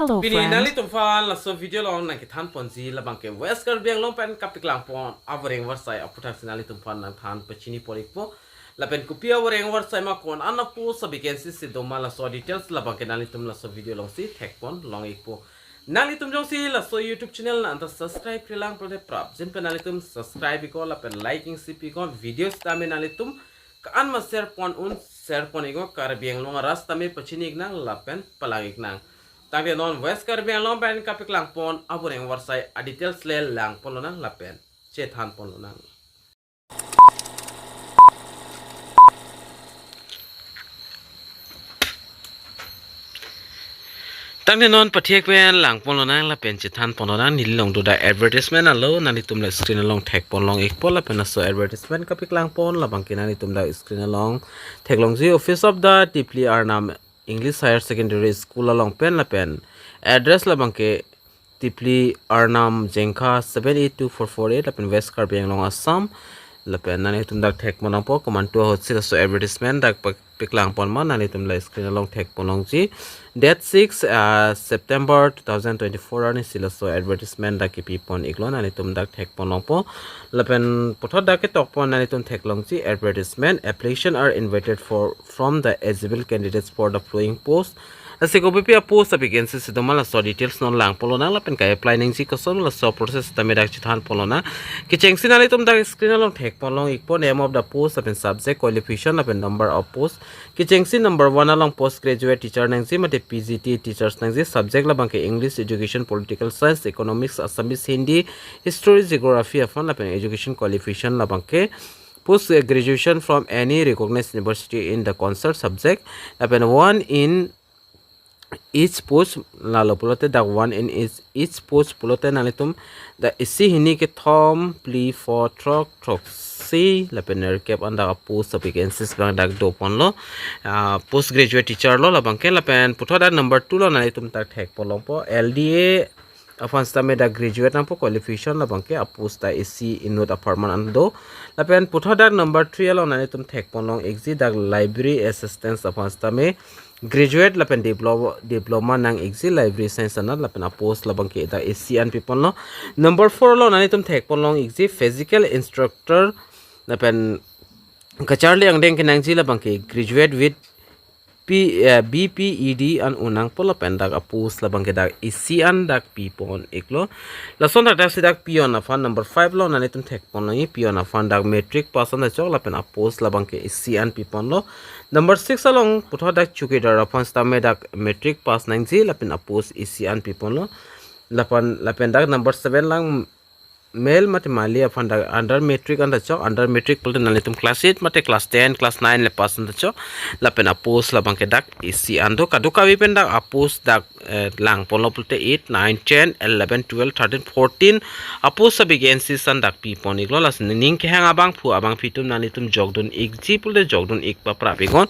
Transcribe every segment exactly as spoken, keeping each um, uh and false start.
Hello, Pini friend. Nanglitum aphan laso video along nangkethan ponji labangke West Karbi Anglong pen kapeklang pon avoreng avarsai aputhaksi nanglitum aphan nangthan pachini pon-ikpo. Lapen kopi avoreng avarsai ma, ko-an a-post a-vacancy si doma, laso details labangke nanglitum laso video alongsi thek pon long-ikpo. Nanglitum jongsi laso YouTube channel nang anta subscribe-relang pulote prapjin pen nanglitum subscribe-iknon lapen like-ingsi pi-iknon, video sitame nanglitum ko-an ma share pon un, share pon-iknon, Karbi Anglong arat sitame pachini-iknang lapen palang-iknang. Tangte non West Karbi Anglong pen kapeklang pon avoreng avarsai a-details le lang ponlonang lapen chethan ponlonang. Tangte non pathek pen lang ponlonang lapen chethan ponlonang. Neli along do dak advertisement alo, nanglitum la screen along thek pon long-ikpo. Lapen laso advertisement kapeklang pon labangke nanglitum dak screen along theklongji, Office of the Tipli Arnam English Higher Secondary School along pen, lapen address labangke Tipli Arnam, Jengkha seven eight two four four eight, lapen West Karbi Anglong, Assam. Lapen nanglitum dak thek pon nangpo komantu ahutsi laso advertisement dak pek-, peklang pon ma, nanglitum la screen along thek pon longji. Date six, uh, September two thousand twenty-four arnisi laso advertisement dak kepi pon-iklo, nanglitum dak thek pon longpo. Lapen puthot dak ketok pon nanglitum theklongji advertisement: application are invited for from the eligible candidates for the following post. Lasi kopipi a-post a-vacancy si doma, laso details non lang ponlonang lapen ka-apply nangji koson, laso process tame dak chethan ponlonang. Kechengsi nanglitum dak screen along thek pon long-ikpo: name of the post lapen subject, qualification lapen number of post. Kechengsi number one along postgraduate teacher nangji mate P G T teachers nangji, subject labangke English, Education, Political Science, Economics, Assamese, Hindi, History, Geography aphan, lapen education qualification labangke post graduation from any recognized university in the concerned subject, lapen one in each post, lalo pulote dak one in each, each post pulote nanglitum dak isi, hini, kethom, phli, pho, throk, throksi lapen nerkep an dak a-post a-vacancies abang dak do ponlo. Ah, postgraduate teacher lo labangke. Lapen puthot dak number two along nanglitum dak thek pon longpo: L D A aphan sitame dak graduate nangpo, qualification labangke a-post dak isi inut apharman an do. Lapen puthot dak number three along nanglitum thek pon long-ikji, dak library assistance aphan sitame graduate lapen diplo-, diploma nang-ikji library science anat, lapen a-post labangke dak isi an pi ponlo. Number four along nanglitum thek pon long-ikji, physical instructor lapen kacharli angdeng kenangji labangke graduate with P, eh, B P E D an un nangpo, lapen dak a-post labangke dak isi an dak pi pon-iklo. Lason thakthak si dak peon aphan number five along nanglitum thek pon longji, peon aphan dak matric pass an ta chok lapen a-post labangke isi an pi ponlo. Number six along puthot dak chowkidar aphan sitame dak matric pass nangji lapen a-post isi an pi ponlo. Lapen, lapen dak number seven along male mate mali aphan dak under matric an ta chok, under matric pulote nanglitum class eight mate class ten, class nine le pass an ta chok, lapen a-post labangke dak isi an do. Kadokave pen dak a-post dak, eh, lang ponlo pulote eight, nine, ten, eleven, twelve, thirteen, fourteen a-post a-vacancies an dak pi pon-iklo. Lasi ning kehang abangphu abangphi atum nanglitum jokdun-ikji pulote jokdun-ik paprap-iknon.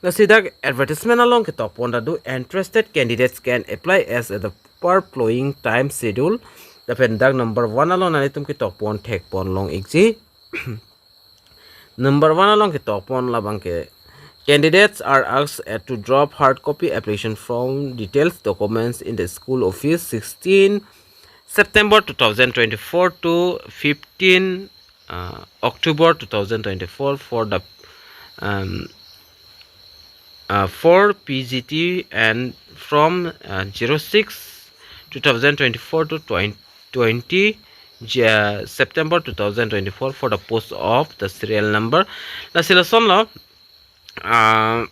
Lasi dak advertisement along ketok pon ta do: interested candidates can apply as a the per flowing time schedule. Lapen dak number one along nanglitum ketok pon thek pon long-ikji. Number one along ketok pon labangke: candidates are asked, uh, to drop hard copy application form, details, documents in the school office sixteen September two thousand twenty-four to fifteen, uh, October two thousand twenty-four for the, um, uh, for P G T, and from, uh, zero six two thousand twenty-four to twenty, twenty, uh, September two thousand twenty-four for the post of the serial number. Lasi lasonlo, ah,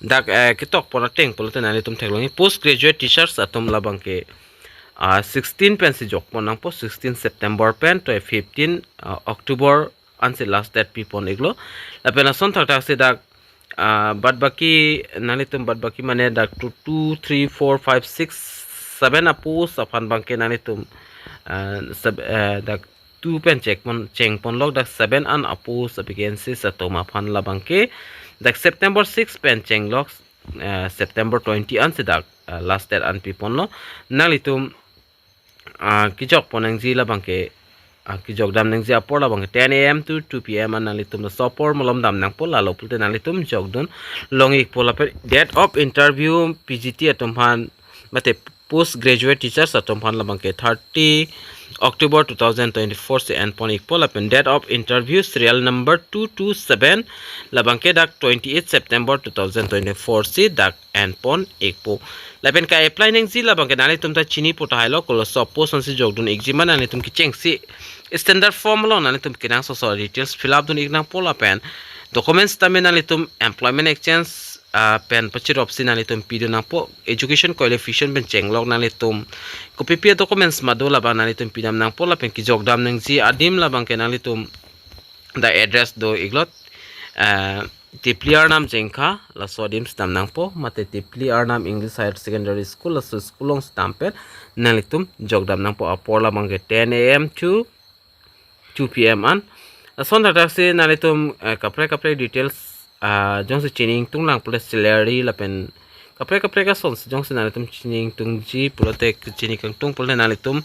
dak, eh, ketok pon ateng pulote nanglitum theklongji, postgraduate teachers atum labangke, ah, sixteen pensi jok pon nangpo, sixteen September pen to fifteen, ah, October ansi last date pi pon-iklo. Lapen lason thakthak si dak, ah, bad baki, nanglitum bad baki mane dak two, two, three, four, five, six, seven a-post aphan abangke nanglitum, ah, sab-, eh, dak two pen chek pon, cheng ponlok, dak seven an a-post a-vacancies atum aphan labangke dak September six pen chenglok, eh, September twenty ansi dak, eh, last date an pi ponlo. Nanglitum, ah, kejok pon nangji labangke, ah, kejok dam nangji apor labangke ten A M to two P M an nanglitum laso apor malom dam nangpo, lalo pulote nanglitum jokdun long-ikpo. Lapen date of interview P G T atum aphan mate postgraduate teachers atum aphan labangke thirty October two thousand twenty-four si enpon ikpo lapen date of interview serial number two two seven labangke dak twenty-eight September two thousand twenty-four si dak enpon ikpo. Lapen ka-apply nangji labangke nanglitum ta chinipo tahai lo, koloso post ansi jokdun ikji ma nanglitum kechengsi standard form along nanglitum kenangsot aso details fill up dun ik nangpo lapen documents tame nanglitum employment exchange ah, pen pachiropsi nanglitum pidun nangpo, education qualification pen chenglok nanglitum kopipi documents ma do labang nanglitum pidam nangpo lapen kejokdam nangji adim labangke nanglitum dak address do iklot, ah, Tipli Arnam Jengkha laso adim si dam nangpo, mate Tipli Arnam English Higher Secondary School laso school along si dam pen nanglitum jokdam nangpo. Apor labangke ten A M to two P M an. Lason thakthak si nanglitum, eh, kaprek kaprek details, ah, jongsi chini ingtung lang pulote salary lapen kaprek kaprek ason si jongsi nanglitum chini ingtungji pulote chini kangtung pulote nanglitum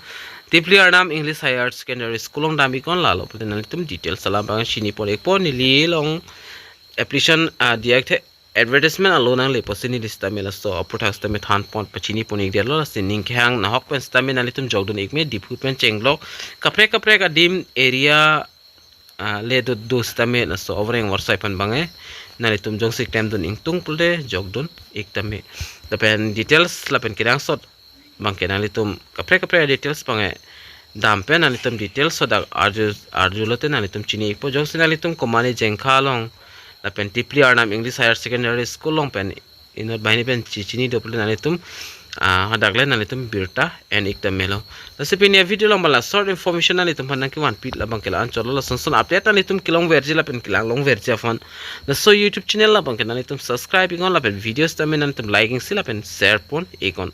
Tipli Arnam English Higher Secondary School along dam iknon, lalo pulote nanglitum details alam abang chinipon ikpo. Neli along application, ah, diyakthe advertisement alo nangle pusi neli sitame laso aphuthak sitame thanpon pachinipon ikdetlo, lasi ning kehang nahok pen sitame nanglitum jokdun ikme, Diphu pen chenglok kaprek kaprek adim area, ah, le do do sitame laso avoreng avarsai aphan abangke nanglitum jongsi klemdun ingtung pulote jokdun ik tame. Lapen details lapen kenangsot abangke nanglitum kaprek kaprek details abangke dam pen nanglitum details so dak arju arju lote nanglitum chini ikpo. Jongsi nanglitum komatne Jengkha along lapen Tipli Arnam English Higher Secondary School along pen inut banghini pen chi- chini do pulote nanglitum, ah, hadak le nanglitum birta en ik tame lo. Lasi pini avideo along bala short information nanglitum aphan nangkevanpi labangke la-an chotlo, lason son update nanglitum kelongverji lapen kelang longverji aphan laso YouTube channel labangke nanglitum subscribe iknon lapen videos tame nanglitum like isi lapen share pon iknon.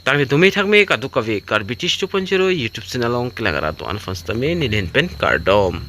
Tangte dumi thakme kadokave Karbi Teach two point zero YouTube channel along kelang arat do-an aphan sitame neli ahin pen kardom.